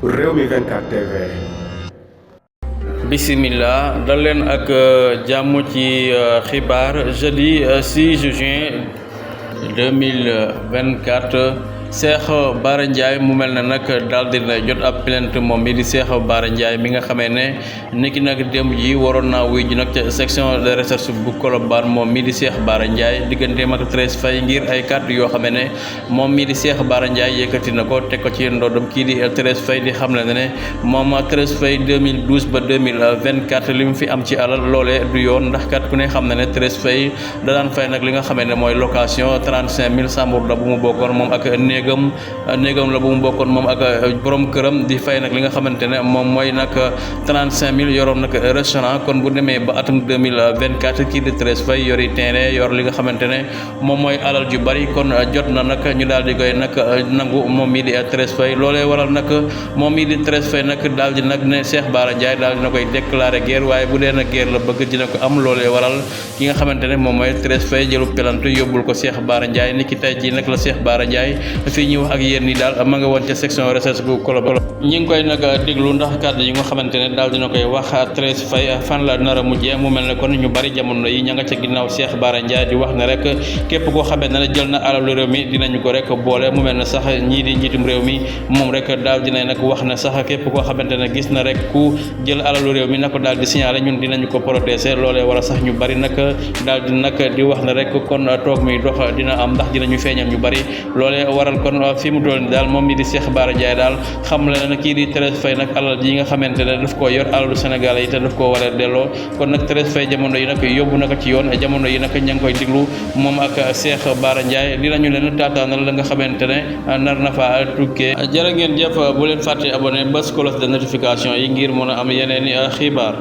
Rewmi 24 TV. Bismillah dal leen ak jàmm ci xibaar jeudi 6 juin 2024 Cheikh Bara Ndiaye mu mel ne nag daal dina jot ab plainte moom mi di Cheikh Bara Ndiaye mi nga xamee ne niki nag démb ji waroon naa wuy ji nag ca section de recherche bu Colobane moom mi di Cheikh Bara Ndiaye digganteem ak Thérèse Faye ngir ay kàddu yoo xamee ne moom mi di Cheikh Bara Ndiaye yëkkati na ko teg ko ci ndoddam kii di Thérèse Faye di xamle ne moom Thérèse Faye 2012 ba 2024 li mu fi am ci alal loolee du yoon ndax kat ku ne xam na ne Thérèse Faye da daan fay nag li nga xamee ne mooy location 35000 Sambour la bu mu bokkoon moom ak néegam la bu mu bokkoon moom ak borom këram di fay nag li nga xamante ne moom mooy nag 35000 yoroon nag restaurant kon bu demee ba atum 2024 kii di Thérèse Faye yori terrain yor li nga xamante ne moom mooy alal ju bari kon jot na nag ñu daal di koy nag nangu moom mii di Thérèse Faye loolee waral nag moom mii di Thérèse Faye nag daal di nag ne Cheikh Bara Ndiaye daal dina koy déclarer guerre waaye bu dee nag guerre la bëgg dina ko am loolee waral ki nga xamante ne moom mooy Thérèse Faye jëlu pelantu yóbbul ko Cheikh Bara Ndiaye ni ki tey jii nag la Cheikh Bara Ndiaye fii ñuy wax ak yéen ni daal ma nga woon ca section recherche bu Colobane ñi ngi koy nag déglu ndax kàddu yi nga xamante ne daal dina koy wax Thérèse Faye fan la nar a mujjee mu mel ne kon ñu bari jamono yi ña nga ca ginnaaw Cheikh Bara Ndiaye di wax ne rek képp koo xamante ne jël na alalu réew mi dinañu ko rek boole mu mel ne sax ñii di njiitum réew mi moom rek daal dina nag wax ne sax képp koo xamante ne gis na rek ku jël alalu réew mi na ko daal di signaler ñun dinañu ko protéger loolee wala sax ñu bari nag daal di nag di wax ne rek kon toog muy dox dina am ndax dinañu feeñal ñu bari loolee waral kon fi mu toll ni daal moom mi di Cheikh Bara Ndiaye daal xam le na kii di Thérèse Faye nag alal ji nga xamante ne daf koo yor alalu Sénégal yi te daf koo war a delloo kon nag Thérèse Faye jamono yi nag yóbbu na ko ci yoon jamono yi nag ña ngi koy diglu moom ak Cheikh Bara Ndiaye dinañu leen taataanal la nga xamante ne nar na fa tukkee jërë ngeen jëf bu leen fàtte abonné bës cloche de notification yi ngir mën a am yeneen i xibaar